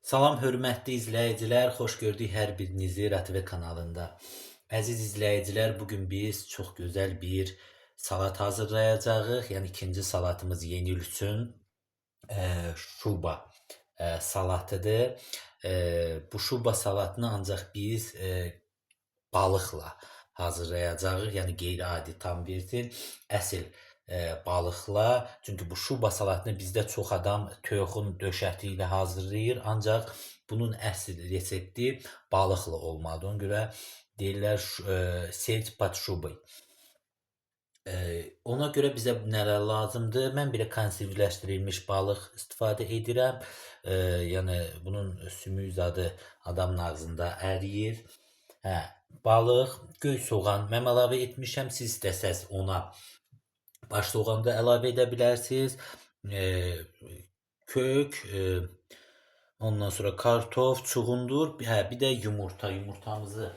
Salam hörmətli izləyicilər, xoş gördük hər birinizi RTV kanalında. Əziz izləyicilər, bugün biz çox gözəl bir salat hazırlayacağıq. Yəni ikinci salatımız yeni il üçün şuba salatıdır. Bu şuba salatını ancaq biz balıqla hazırlayacağıq. Yəni qeyri-adi tam versin. Əsl balıqla. Çünki bu şuba salatını bizdə çox adam toyuğun döşəti ilə hazırlayır. Ancaq bunun əsl resepti balıqla olmalıdır. Ona görə deyirlər seld pod şubой. Ona görə bizə nələr lazımdır? Mən belə konservləşdirilmiş balıq istifadə edirəm. Yəni bunun sümük zadı adamın ağzında əriyir. Hə, balıq, göy soğan mən əlavə etmişəm. Siz istəsəz ona baş soğan da əlavə edə bilərsiniz. Kök, ondan sonra kartof, çuğundur. Hə, bir də yumurta. Yumurtamızı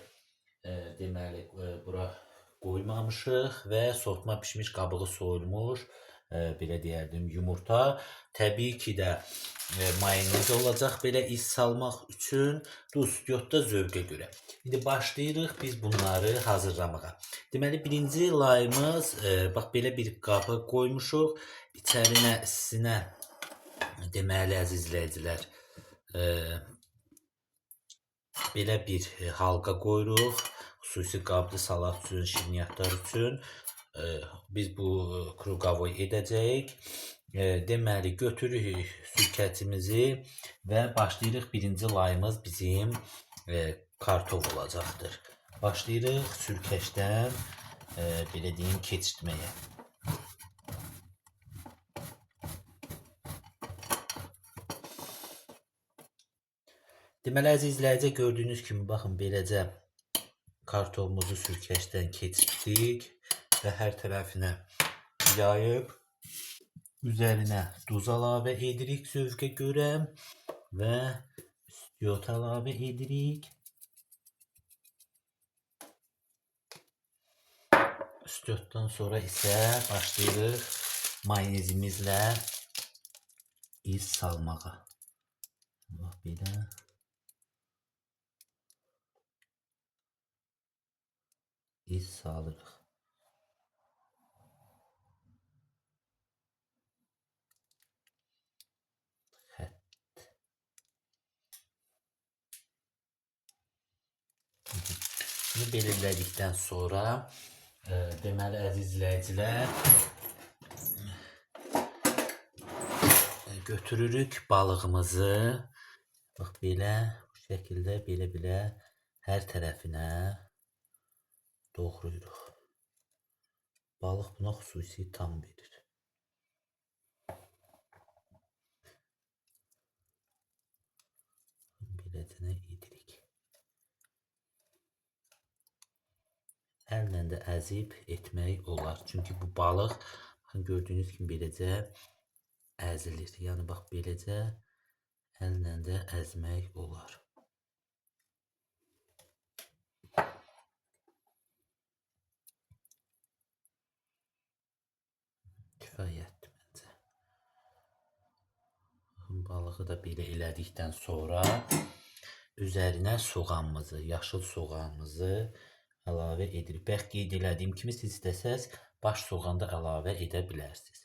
deməli bura qoymamışıq və soğutma pişmiş qabığı soyulmuş, belə deyərdim, yumurta. Təbii ki də mayonez olacaq belə iz salmaq üçün. Duz, yod da zövqə görə. İndi başlayırıq biz bunları hazırlamağa. Deməli birinci layımız, bax belə bir qaba qoymuşuq. İçərinə sinə deməli əziz izləyicilər, belə bir halqa qoyuruq. Xüsusi qablı salat üçün, şirniyyatlar üçün biz bu kruqavoy edəcəyik. Deməli götürürük sürkəcimizi və başlayırıq. Birinci layımız bizim kartof olacaqdır. Başlayırıq sürkəçdən belə deyim keçirtməyə. Deməli əziz izləyicilər, gördüyünüz kimi baxın beləcə kartofumuzu sürkəçdən keçirtdik və hər tərəfinə yayıb üzərinə duz əlavə edirik zövqə görə və istiot əlavə edirik. İstiotdan sonra isə başlayırıq mayonezimizlə iz salmağa. Bax belə. İz salırıq. Xətt. Bunu belirlədikdən sonra deməli əziz izləyicilər, götürürük balığımızı. Bax belə bu şəkildə belə-belə hər tərəfinə doğrayırıq. Balıq buna xüsusi tam verir. Beləcə edirik. Əllə də əzib etmək olar. Çünki bu balıq baxın gördüyünüz kimi beləcə əzilir. Yəni bax beləcə əllə də əzmək olar. Kifayətdir məncə. Baxın, balığı da belə elədikdən sonra üzərinə soğanımızı, yaşıl soğanımızı əlavə edirik. Bayaq qeyd elədiyim kimi siz istəsəz baş soğan da əlavə edə bilərsiniz.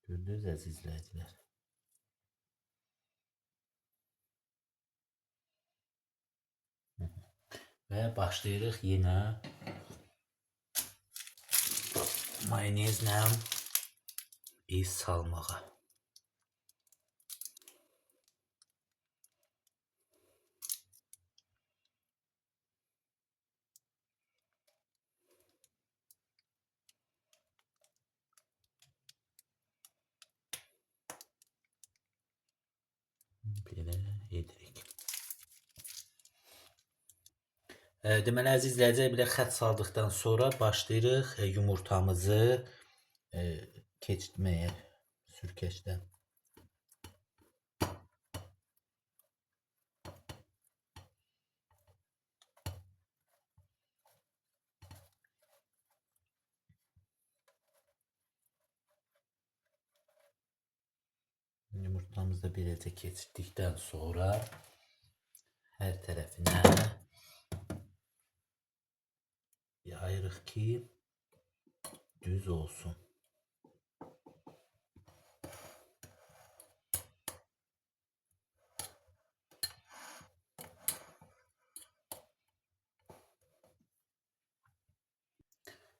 Gördünüz əziz izləyicilər. Və başlayırıq yenə mayonezlə iz salmağa. Belə edirik. Deməli əziz izləyicilər, belə xətt saldıqdan sonra başlayırıq yumurtamızı keçirtməyə sürkəçdən. Yumurtamızı da beləcə keçirdikdən sonra hər tərəfinə yayırıq ki, düz olsun.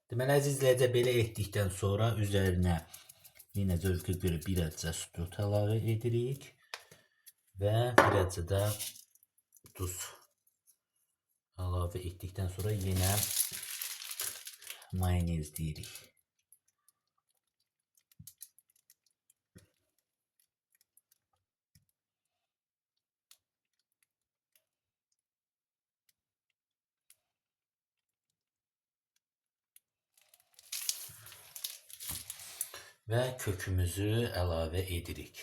Deməli, əziz izləyicilər, belə etdikdən sonra üzərinə yenə zövqə görə bir azca süd əlavə edirik və bir azca da duz əlavə etdikdən sonra yenə mayonez deyirik. Və kökümüzü əlavə edirik.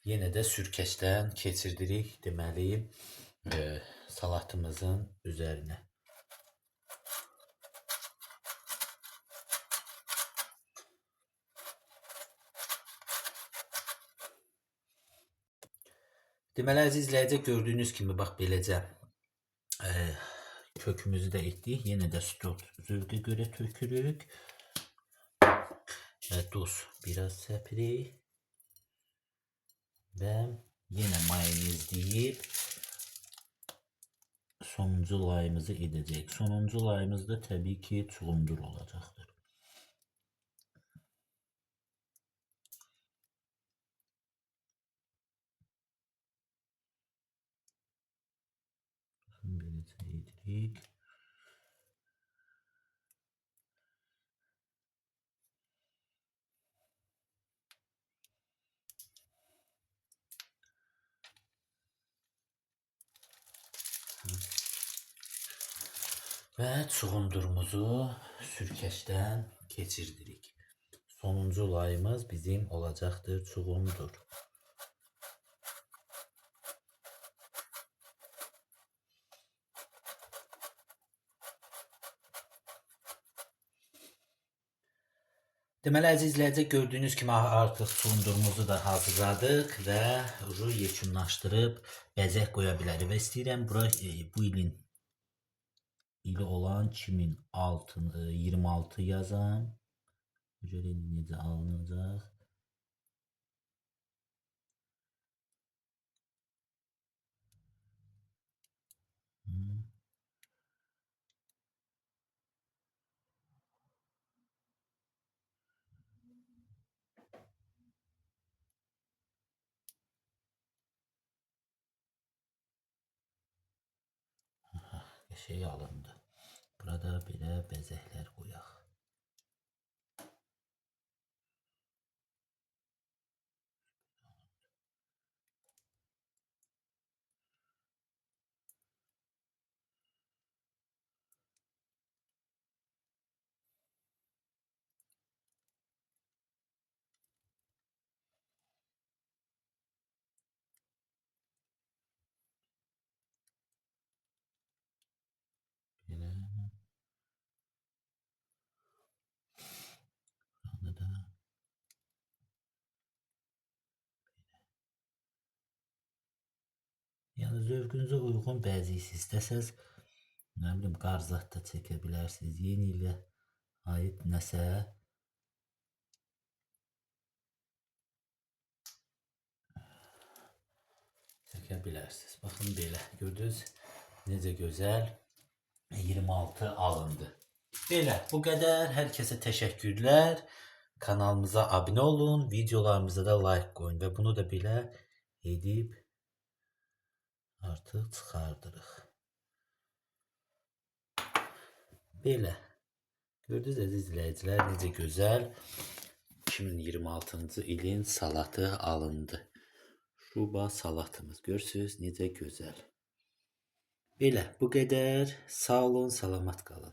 Yenə də sürkəçdən keçirdirik, deməli, salatımızın üzərinə. Deməli, əziz izləyicilər, gördüyünüz kimi, bax, beləcə, kökümüzü də etdik. Yenə də süd zövqə görə tökürük. Və duz biraz səpirik və yenə mayonezləyib sonuncu layımızı edəcəyik. Sonuncu layımız da təbii ki, çuğundur olacaqdır. Baxın, beləcə edirik. Və çuğundurumuzu sürkəçdən keçirdirik. Sonuncu layımız bizim olacaqdır çuğundur. Deməli, əziz izləyicilər, gördüyünüz kimi artıq çuğundurumuzu da hazırladıq və yekunlaşdırıb bəzək qoya bilərik. Və istəyirəm bura, bu ilin ili olan 2026 yazam. Görək necə alınacaq. Aha, qəşəng alındı. Burada belə bəzəklər qoyaq. Belə. Buranı da belə. Yəni zövqünüzə uyğun bəzək istəsəz, nə bilim, qarzat da çəkə bilərsiniz. Yeni ilə aid nəsə çəkə bilərsiniz. Baxın belə, gördünüz necə gözəl 26 alındı. Belə, bu qədər. Hər kəsə təşəkkürlər. Kanalımıza abunə olun, videolarımıza da like qoyun və bunu da belə edib artıq çıxardırıq. Belə. Gördünüz əziz izləyicilər, necə gözəl 2026-cı ilin salatı alındı. Şuba salatımız. Görürsünüz necə gözəl. Belə, bu qədər. Sağ olun, salamat qalın.